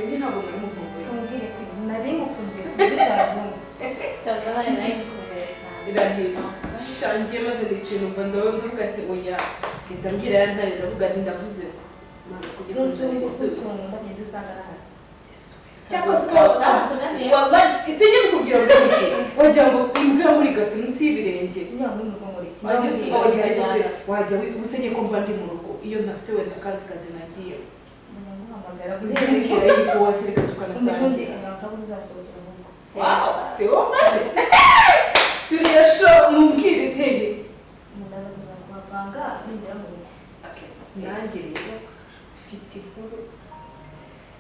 Mwebwe ntabwo mwari mukumbuye. Kamubwire ko nari ngukumbuye ku buryo utabyumva. Cyaza nawe nawe ngukumbuye cyane. Irahira shangiye maze nicaye numva ndavuga nti oya, mpita mbwira ya ntare, ndavuga nti ndavuze Mana kugira ngo Umunsi nzongere umunsi nzuze. Ukuntu ndagenda usanga arahari. Cyakoze ko Nakunaniye. Wallahi sinjye kukubwira ngo iki, wagira ngo imbwa muri gasi munsi y'ibirenge. Niba muri mu rugo nkora iki? Wajya Niba utiga. muri Oya, Oya, ese wajya wita ubuse ko mba ndi mu rugo iyo ntafite wenda akandi kazi nagiye nguhamagara mbwira yuko wasireka umufundi tukanasangira. Ntabwo uzasohokera mu rugo. Wow, si wowe maze turiya sho mumbwirize hehe? Ndaza kuza kuhapanga ningera mu rugo. Okay, nanjye rero mfite inkuru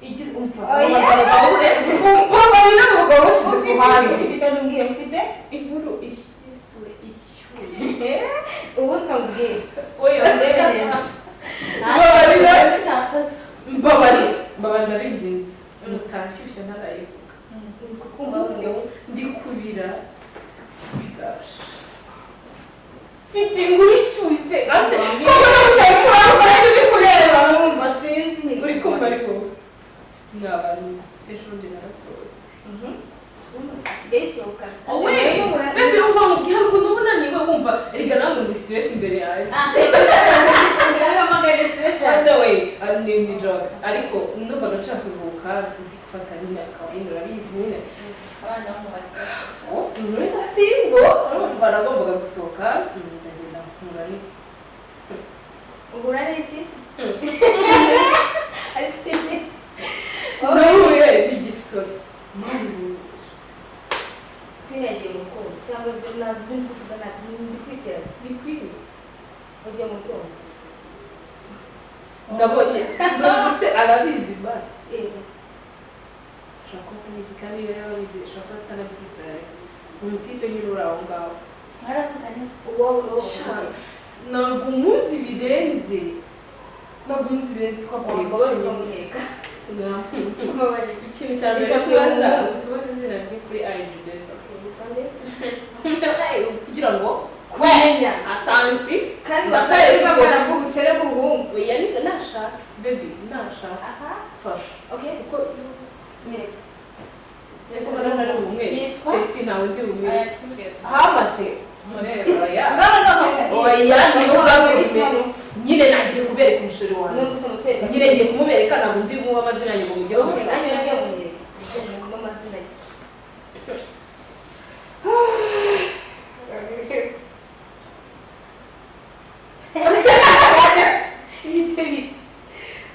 igize umva Oya. umbabarira umugabo washyize ku ruhande. Ufite icyo umbwiye mfite? Inkuru ishyushye ishyushye. Ubu nkabwiye. Oya. Urebe neza. Mbabarira. Cyakoze. Mbabarira, mbabarira, bingenzi mutanshyushya ntarayivuga. Uri kukumva wenda. Ndi kubira bigasha, mfite inkuru ishyushye ase kuko mutari kurangwa uri kureba. Numva sinzi nyine. Uri kumva ariko mwabantu, ejo bundi narasohotse. Sigaye isohoka. Owe, baby, umva mubwira ukuntu uba unaniwe, wumva erega namwe muri stress imbere yawe. Narahamagaye stress. By the way, ni joke, ariko numvaga nshaka kuruhuka, ndi gufata nyine akawine, urabizi nyine. Abana bo mu bakire. Bose umuntu uri single, urumva nagombaga gusohoka, ndagenda mpura ni Uhura n'iki? Nahuye n'igisore. Kwiragiye mu rukundo cyangwa ibyo ntabwo ndi kuvuga, ntabwo ndi kwitera. Ni kwini. Ujya mu rukundo. Ndabonye se arabizi basi. Eh. Ashobora kuba atabizi, kandi iyo yaba abizi ashobora kuba atanabyitaye. Umutipe nyine uri aho ngaho. Mwaravuganye? Uwo uwo. Sha, ntabwo umuzi birenze, ntabwo umuzi birenze, twakoreye Wambabarira ukamunyereka. Mbabarira. Ikintu cya mbere Icyo tubaza tubaza. Tubaza izina rye kuri IG. Witwa nde? Kugira ngo Kumenya. atansi. Kandi bazareba bwana bw'ubukene bw'ubuhungu. Oya, ni nashaka baby, nashaka. Aha. Fasha. Okay. Kuko Nyereka. seko mbona ntari bumwe. Yitwa? Esi ntawe ndi bumwe. Aya tubwire. Hamaze oya. Ngano no. Oya, ni ubwangu nyine nagiye kubereka umusheri wanjye. Nunze kumutwereka. Nyine ngiye kumubereka, ntabwo ndi bumuhe amazina yanjye ngo mujye Nanjye kumushaka. nagiye kumwereka. Kumva amazina ye. Bite bite.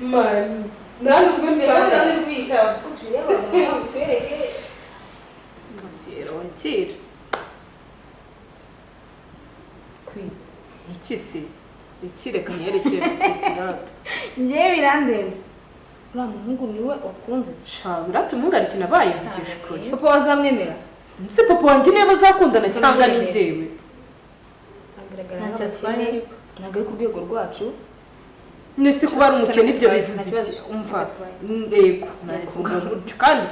Man, nta nubwo Telefone nshaka. ndi kwihisha ko tureba ngo twereke. Kera wa kera. Kwi iki se? Iki reka nyerekere ku. Njyewe birandenze. Uriya muhungu niwe wakunze. Sha, biratuma ungarikina abaye mvugisha ukuri. Papa wazamwemera? Se papa wanjye niba azakundana cyangwa ni njyewe. Agaragara Ntacyo atwaye nk'abakene. ariko. Ntabwo ari ku rwego rwacu. Nese kuba ari umukene ibyo bivuze Nta kibazo. iki? Umva, Nta yego, nabivuga gutyo kandi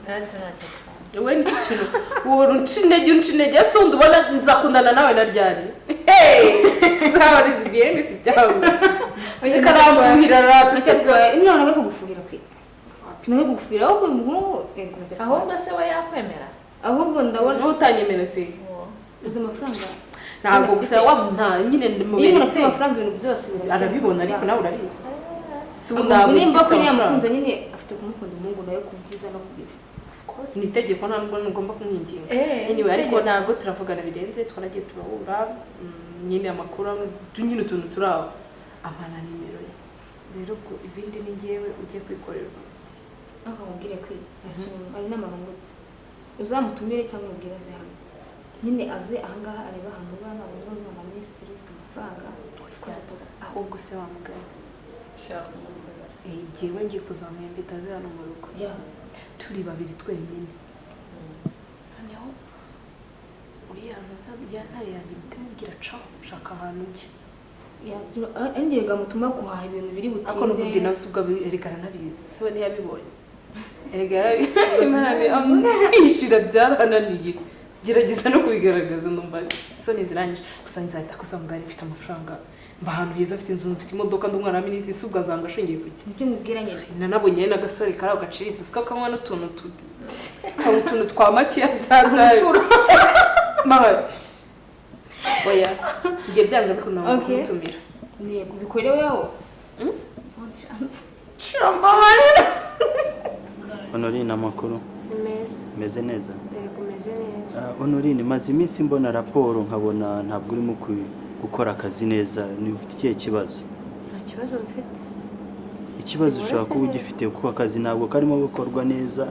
Rata ntacyo atwaye. we nicyo kintu uhora unca intege, unca intege, ese undi ubona nzakundana nawe na ryari? Hey! Tuzaba lesbienne si byawe. Reka aramfuhira rata. Ntacyo atwaye. None ntabwo ari kugufuhira kwe. Ntabwo ari kugufuhira ahubwo uyu muhungu yego ntacyo atwaye. Ahubwo se we yakwemera? Ahubwo ndabona Wowe utanyemera se? uzi amafaranga. Ntabwo gusa wa nta nyine Iyo umuntu muberetse. afite amafaranga ibintu byose birakemurwa. Arabibona ariko nawe urabizi. Si ubu ntabwo Nimba ukifite ko amafaranga. yamukunze nyine afite kumukunda umuhungu nawe ku byiza no ku bibi. Ni itegeko, ntabwo ngomba kumwinginga. Eh, Anyway, ariko itegeko. ntabwo turavugana birenze, twaragiye turahura, nyine amakuru nyine utuntu turi aho amana nimero ye, rero ubwo ibindi ni njyewe ugiye kwikorera umuti. Aho mubwire kwi hari inama nungutse, uzamutumire cyangwa umubwire aze hano nyine, aze ahangaha arebe ahantu uba, nabona umwana minisitiri ufite amafaranga kuko Ahubwo se wa mugabo Ushobora kumukorera. Jyewe ngiye kuzamuhemba itaze hano mu rugo turi babiri twenyine, noneho uriya ntuza ya ntare yanjye mpite mubwira caho shaka ahantu ujya. Ari gamutuma guhaha ibintu biri butinde. Ariko n'ubundi nawe si ubwo erega aranabizi, si we ntiyabibonye erega yishira byarananiye, gerageza no kubigaragaza, ndumva isoni zirangije gusa nzahita gusa mugari mfite amafaranga. Mba ahantu heza, afite inzu, mfite imodoka, ndi umwana wa minisitiri, si ubwo azanga ashingiye ku ki? Nibyo mubwira nyine. Nanabonye n'agasore kari aho gaciritse, usika kanywa n'utuntu utuntu twa makeya byataye. Mama, oya, ngiye byanga bikunda ngo Okay. kumutumira. Ntego ubikore wewe. Bonne chance. Mbabarira. Honorine, amakuru? Ni meza. Meze neza. Yego, meze neza. Ah, Honorine, maze iminsi mbona raporo nkabona ntabwo urimo gukora akazi neza. Ni ufite ikihe kibazo? Nta kibazo mfite. Ikibazo Sinabona ushobora se kuba neza. ugifite kuko akazi ntabwo karimo gukorwa neza.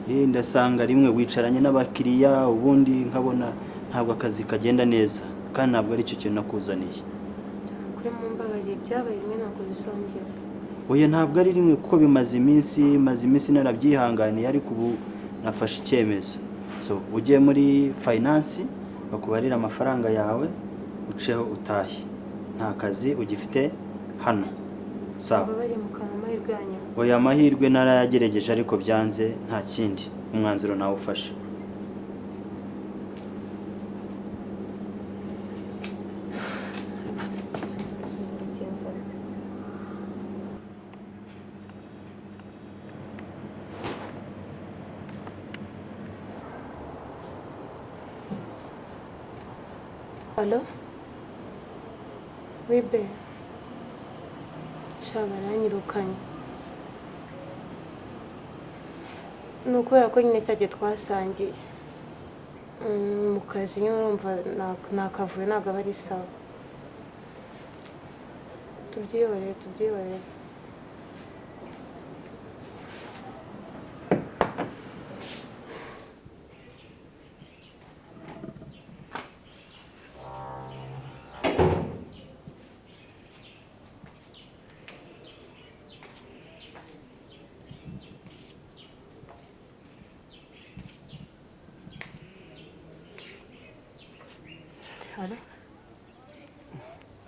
Ndasanga rimwe wicaranye n'abakiriya, ubundi nkabona ntabwo akazi kagenda neza, kandi ntabwo aricyo kintu nakuzaniye. Kuri mumbabarire, byabaye rimwe, ntabwo bizongera. Oya, ntabwo ari rimwe kuko bimaze iminsi, maze iminsi narabyihanganiye, ariko ubu nafashe icyemezo. So ujye muri finance bakubarire amafaranga yawe, uceho utahe. Nta kazi ugifite hano. Sawa. Mumbabarire mukaba amahirwe ya nyuma. Oya, amahirwe narayagerageje ariko byanze, nta kindi. Umwanzuro nawufashe. Ndabigenza. Allo? Wibe. Sha, baranyirukanye. Ni ukubera ko nyine cyagiye twasangiye. Mu kazi nyine urumva nta kavuyo, ntabwo aba ari sawa. Tubyihorere, tubyihorere. Allo?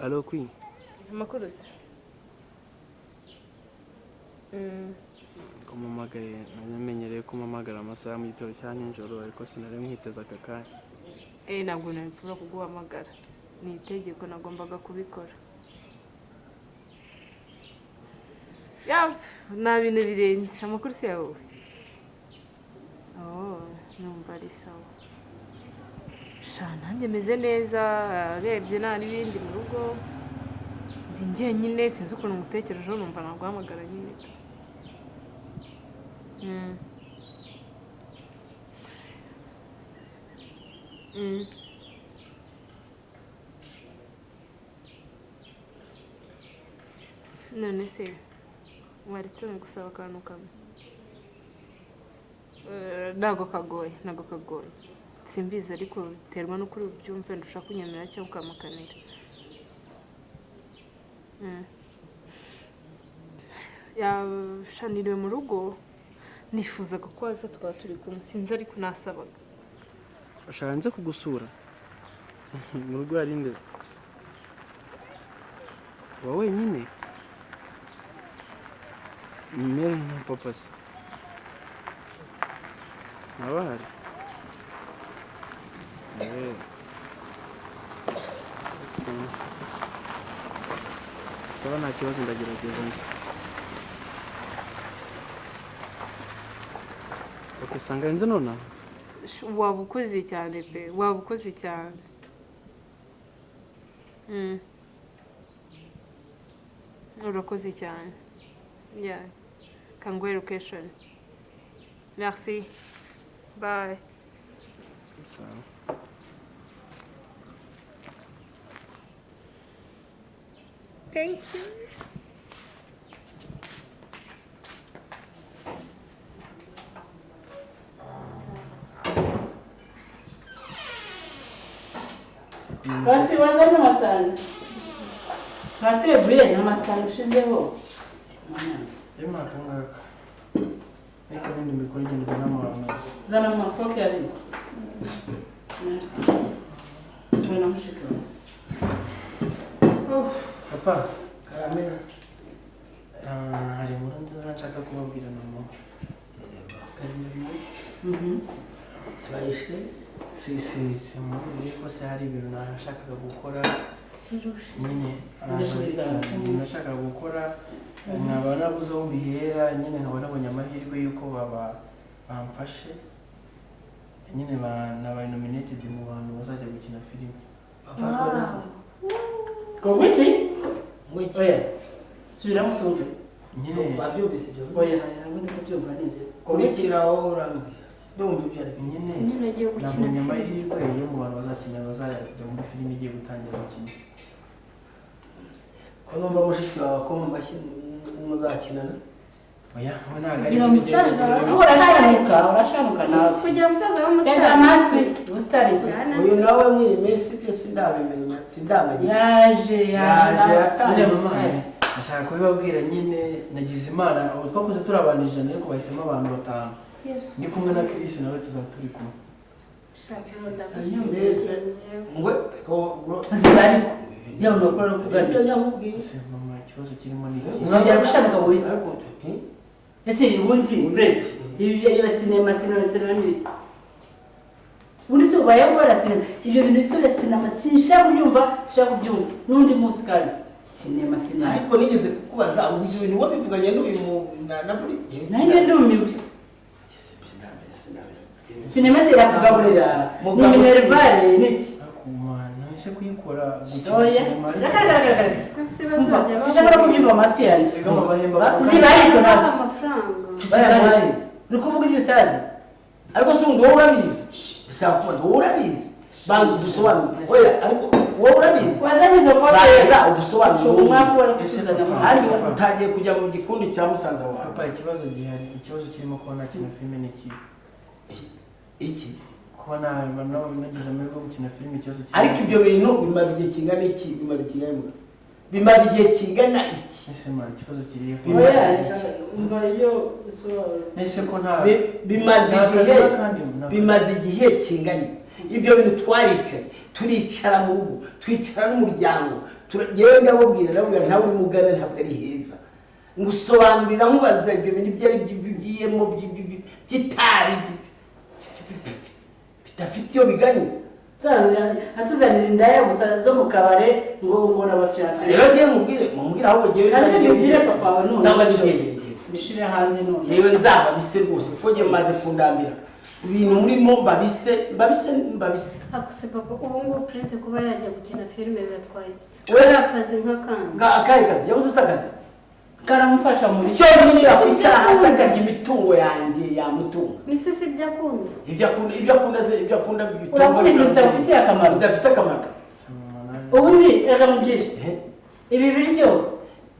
Allo, Queen. Amakuru se? Kumpamagaye namenyereye ko umpamagara amasaha mu gitondo cyangwa nijoro, ariko sinari nkwiteze aka kanya. Ntabwo nabipfura kuguhamagara. Ni itegeko, nagombaga kubikora. Ya, nta bintu birenze. Amakuru se yawe? Oh, numva ari sawa. Sha, nanjye meze neza, urebye nta n'ibindi mu rugo. Ndi njyenyine, sinzi ukuntu ngutekerejeho, numva naguhamagara nyine. None se waretse gusaba akantu kamwe? Ntabwo kagoye, ntabwo kagoye. Simbizi ariko biterwa n'ukuri ubyumve, ndushaka kunyemera cyangwa ukamakanira. Yashaniriwe mu rugo, nifuzaga ko waza twaba turi kumwe, sinzi ariko nasabaga. Ushaka nze kugusura? Mu rugo hari nde? Uba wenyine? Mere nka papa se? Ntabahari? Sawa, nta kibazo, ndagerageza nze. Okay, sanga nze nonaha. Waba ukoze cyane pe, waba ukoze cyane. Urakoze cyane. Yeah. Kanguhe location. Merci. Bye. Sawa. Thank you. Basi wazanye amasahani ntateguye n'amasahani ushizeho. Ema aka ngaka. Ariko ibindi mbikora igenda uzana amazi. Zana amafoke yarizo. Merci. Zana mushika. Papa, karamera. Hari inkuru nziza nshaka kubabwira mama. Turayishe. Si si si mubizi ko se hari ibintu nashakaga gukora Seruje. Nyine Ndasubiza. nashakaga gukora, nkaba nabuze aho mbihera. Nyine nkaba nabonye amahirwe y'uko baba bamfashe nyine, nabaye nominated mu bantu bazajya gukina filime. Bafashwe nawe? Ngo iki? Ngwiki? Oya, subiramo tumve. Nyine Wabyumvise ibyo? Oya, ntabwo ndi kubyumva neza. Kurikiraho urambwira, ndumva ibyo ari byo. Nyine Nyine agiye gukina nabonye filime. amahirwe yo mu bantu bazakina, bazajya muri filime igiye gutangira gukina. Ko numva mushiki wawe ko mu mashyi muzakinana? Oya, we ntabwo ari Kugira umusaza wawe. Urashanuka, urashanuka nawe. Kugira umusaza Tega w'umusitari. amatwi, ubusitari iki? Uyu nawe muri iyi minsi byo sindabimenya, sindamenya. Yaje. Yaje. Yaje. Nyine Yatangiye. mama, ndashaka kubibabwira. Nyine nagize Imana, ubu twakoze turi abantu 100, ariko bahisemo abantu batanu. Ndi kumwe na Chris, nawe tuzaba turi kumwe. Mbese ngwe ko Ziba, ariko yaba amakuru ari kugana. Ibyo nyamubwiye. Ese mama, ikibazo kirimo ni iki? Uzongera gushanuka mu biki? Ariko Ese ubundi burezi ibi bya sinema, sinema, sinema ni ibiki? Ubundi se ubayeho kubera sinema? Ibyo bintu bitwa bya sinema sinshaka kubyumva, sinshaka kubyumva n'undi munsi kandi. Sinema, sinema. Ariko nigeze kukubaza ubu, ibyo bintu wabivuganye n'uyu mu na buri gihe? Nanjye ndumiwe. Sinamenya, sinamenya. Sinema se irakugaburira? Ni Mugabo. minerval ni iki? Ariko ese kuyikora, gukina Oya. sinema ariko Reka, reka, reka, reka. Si Umva, bazajya sinshaka no kubyumva mu matwi yanjye. Siga amahembe. Ziba, ariko babaha nabyo amafaranga. Bayamuhaye. Uri kuvuga ibyo utazi. Ariko se ubundi wowe urabizi? Ndashaka kubaza, wowe urabizi? Banza udusobanure. Oya, ariko wowe urabizi? Wazanye izo foto. Banza udusobanure, wowe Umwaka ubizi. wari kutuzana. Kandi utangiye kujya mu gikundi cya musaza wawe. Papa, ikibazo gihari, ikibazo kirimo kuba nakina filime ni iki? Iki? Kuba naba nagize amahirwe yo gukina filime, ikibazo kirimo Ariko ibyo bintu bimaze igihe kingana iki? Bimaze kingana iki? Bimaze igihe kingana iki? Ese man, ikibazo kiri Bimaze Oya, igihe. umva ibyo usobanura. Ese ko nta Bimaze nta kazi igihe kandi bimaze igihe kingana iki? Ibyo bintu twaricaye, turicara mu rugo, twicara n'umuryango, yewe ndababwira, ndababwira ntawe uri mugana, ntabwo ari heza. Ngusobanurira, nkubaza ibyo bintu ibyo ari byo ugiyemo by'itabi bidafite iyo biganye. Atuzanira indaya gusa zo mu kabare ngo n'abafiancé. Rero ngiye mubwire, mubwire ahubwo ngewe. Kaze mbibwire papa wawe none. Cyangwa nigendere. Bishire hanze none. Yewe, nzaba bise rwose, kuko ngewe maze kundambira ibintu murimo. Mbabise, mbabise, mbabise. Akuse papa, ubu ngubu Prince kuba yajya gukina filime biratwaye iki? We- Ari akazi nk'akandi. Akahe kazi yabuze? Se akazi Karamufasha muri icyo nyine yakwicara hasi akarya imitungo yanjye, yamutunga. Misi si ibyo akunda. Ibyo akunda, ibyo akunda se, ibyo akunda bitunga? Urakunda ibintu bitagufitiye akamaro. Bidafite akamaro. Ubundi reka mubwire, ibi biryo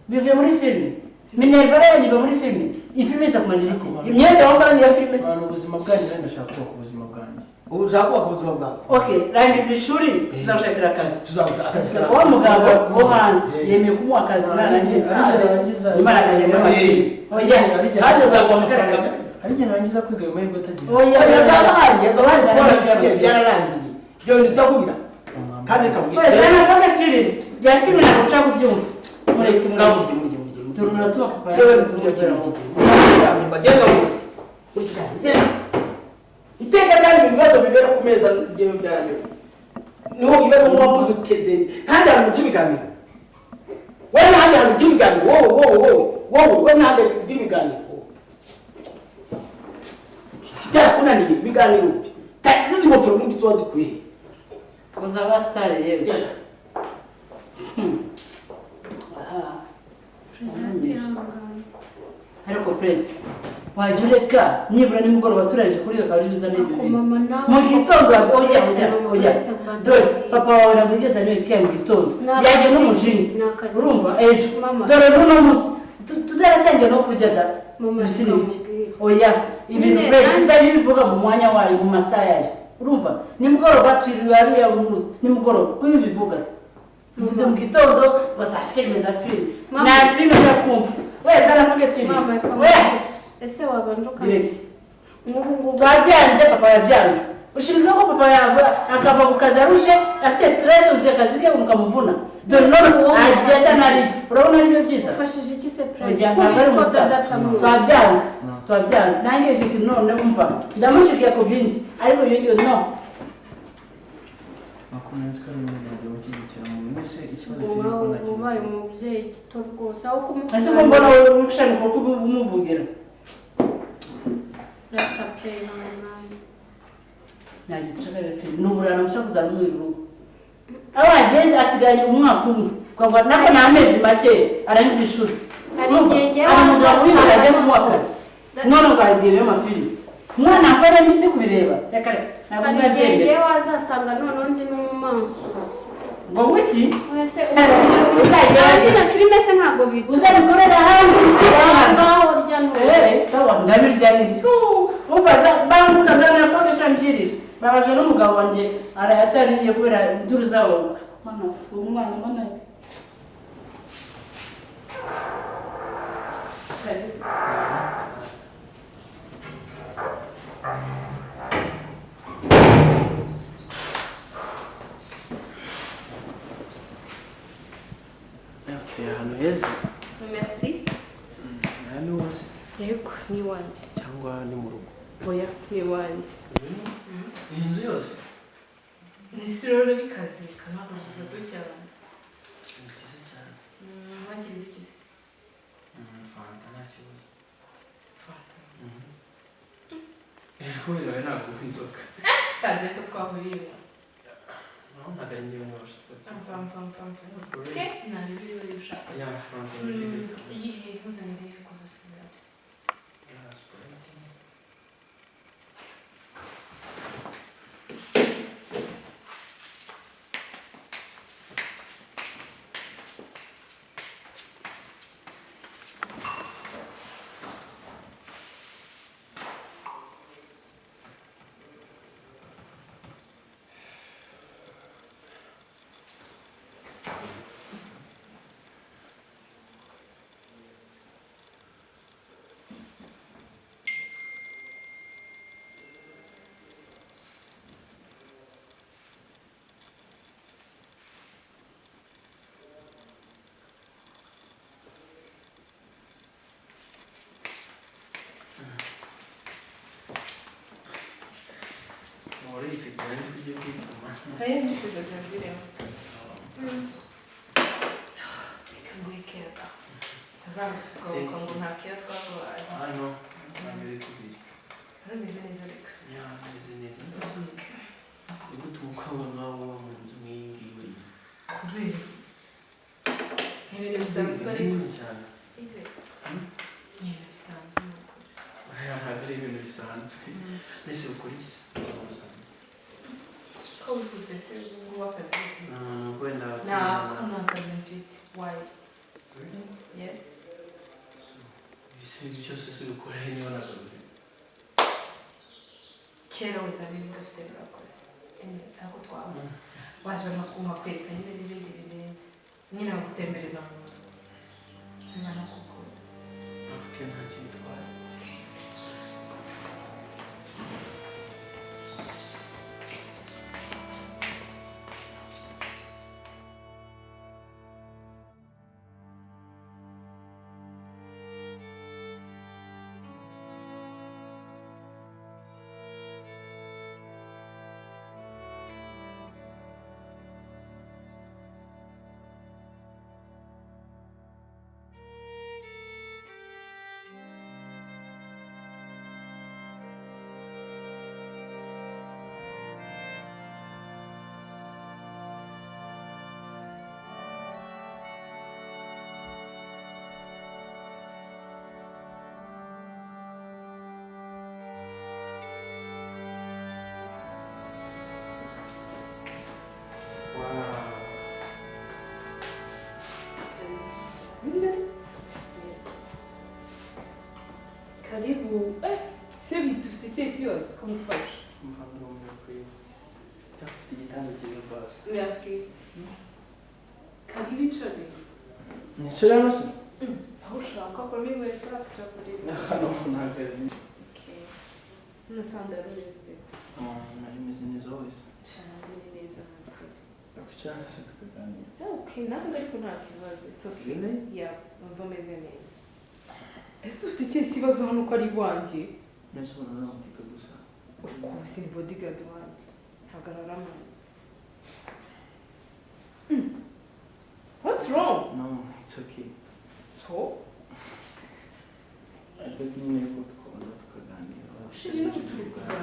bivuye muri filime, minerval yanyu iva muri filime, iyi filime iza kumarira iki? Imyenda wambara ni iya filime. Abantu, ubuzima bwanjye, nanjye ndashaka kubaka ubuzima bwanjye. Ushaka kubaka ubuzima bwawe? Okay, rangiza ishuri, tuzagushakira akazi. Tuzagushaka akazi. Wa mugabo wo hanze yemeye kumuha akazi narangiza, nyuma arakajya muri oya. Kandi azaguha amafaranga meza. Hari igihe narangiza kwiga ayo mahirwe atagira. Oya. Oya, azaba ahari, azaba ahari, twarabisinye, byararangiye ibyo bintu utavugira. Kandi reka Oya, mbwire. zana foke twirire bya filime, ntabwo nshaka kubyumva. Mureke, Ngaho mureke. mujye, mujye, mujye. Turura tuba papa. Yewe, mujye, mujye, mujye. Genda mujye. Genda. Iteka ryari ibibazo bibera ku meza ngewe byaranyoye. Niho ibibazo muba muduteze, ntahandi hantu mugira ibiganiro. Wowe ntahandi hantu ugira ibiganiro, wowe, wowe, wowe, wowe, wowe ntahandi ugira ibiganiro. Byarakunaniye ibiganiro. Izi ngofero ubundi tuba zikwiye. Uzaba star yewe. Aha. Ariko perezida, wajya ureka nibura nimugoroba turangije kuri akaba ari bizana ibyo bintu. Mama nawe. Mu gitondo, oya, oya, oya. Uretse kubanza Dore kubwira. papa wawe ntabwo yigeze anywa ikayi mu gitondo. Ni akazi, Yagiye n'umujinya. ni akazi. Urumva ejo. Mama. Dore n'uno munsi tutaratangira no kurya da. Mama, Ibisi ni reka ibiki? mubwire. Oya, ibintu Nyine, perezida nanjye- uzajya ubivuga mu mwanya wayo, mu masaha yayo. Urumva nimugoroba twiriwe hariya umunsi nimugoroba, kuko iyo ubivuga se bivuze mu gitondo ngo za filime, za filime. Mama. Nta filime nshaka kumva. We zana mvuge twiriwe. Mama, reka We. mubwire. Ese wabanje ukambwira? Bireke. Nk'ubu ngubu. Twabyanze, papa yabyanze. Ushinzwe ko papa yava akava ku kazi arushe, afite stress, uzuye akazi ke mukamuvuna. Dore none Uwo agiye mufashije. atanariye, urabona ari byo byiza? Ufashije iki se Prince? Oya, Ko ntabwo ari ubizi ko umusaza. adapfa. Twabyanze, twabyanze. Nanjye ibyo bintu none umva ndamushikiye ku bindi, ariko ibyo ngibyo no. Nakunze ko ari umuntu umushyigikira mu mwese ikibazo kiri ko nta kintu. Ubaye umubyeyi gito rwose aho kumukunda. Ese ko mbona wowe uri gushaka kuko umuvugira. Rata pe nawe. Ntabwo dushaka filime ni uburara mushaka kuzana muri uru rugo. Aho ageze asigaranye umwaka umwe. Ukavuga nako ni amezi make arangiza ishuri. Hari igihe njyewe Hari umugabo w'imbere agiye kumuha akazi. None ukagira amafilime. Umwana afana ndi kubireba. Reka reka. Ntabwo Hari igihe uzabyemera. njyewe wazasanga noneho ndi n'umumansuzi. Ngo wiki? Wese abakina filime se ntabwo biga. Uzabikorera hanze. Ngaho urya n'ubu. Sawa ndabirya niki. Umva banguka zana faka mbyirire. Babaje n'umugabo wanjye arayatariye kubera induru zabo. Mana, umwana mana. Utuye ahantu heza. Merci. Aha ni wose. Yego, ni iwanjye. Cyangwa ni mu rugo? Oya, ni iwanjye. Iyi nzu yose? Ni siroro bikaze, ntabwo gato cyane. Ni byiza cyane. Wakiriza iki? Fanta nta kibazo. Fanta. Kubera we ntabwo unywa inzoga. Tanze ko twahuriye. Naho ntabwo ari njyewe n'abashuti. Mfa. Okay, nta bibi biri ushaka. Ya Fanta. Iyihe nkuzanire kuzosiza. Ya Sprite. Haya ndifuza zirimo. Reka nguhe keya. Azamuka ngo nta keya twaguhaye. Hano ntabwo uri kubiri. Arameze neza reka. Ya, ameze neza. Ni gute umukobwa nkawe uba mu nzu nk'iyi ngiyi wenyine? Kubera se. Ni ibintu bisanzwe ariko. Cyane. Ni ibintu bisanzwe ni ukuri. Aya ntabwo ari ibintu bisanzwe. Mbese ukora iki se mu buzima busanzwe? Ko wihuse se ngubu akazi? Wenda Nta kazi mfite. Why? Yes. Ibise byose se ubikora he niba nta kazi ufite? Kera wenda nari ngafite narakoze. Ntabwo twaba. Waza nkakwereka nyine n'ibindi birenze. Nyine nkagutembereza mu nzu. Niba nakukunda. Okay, nta kintu bitwaye. Karibu. Se dufite ikihe kibazo ko mufasha? Ufite igitanda cyiza basi. Merci. Karibu icare. Nicare hano se? Aho ushaka kuramo inkweto ushaka kureba. Hano ntabwo ari. Okay. Nasanga rumeze. Nari meze neza wese. Cyane ni neza ntabwo. Kwicara se tukaganira. Okay, ntabwo ariko nta kibazo. It's okay. Really? Yeah, numva meze neza. Ese ufite ikihe kibazo hano ko ari iwanjye? Mbese ubona nta gusa. Of course, ni bodyguard wanjye. Ntabwo arara mu nzu. What's wrong? No, it's okay. So I thought nyine ko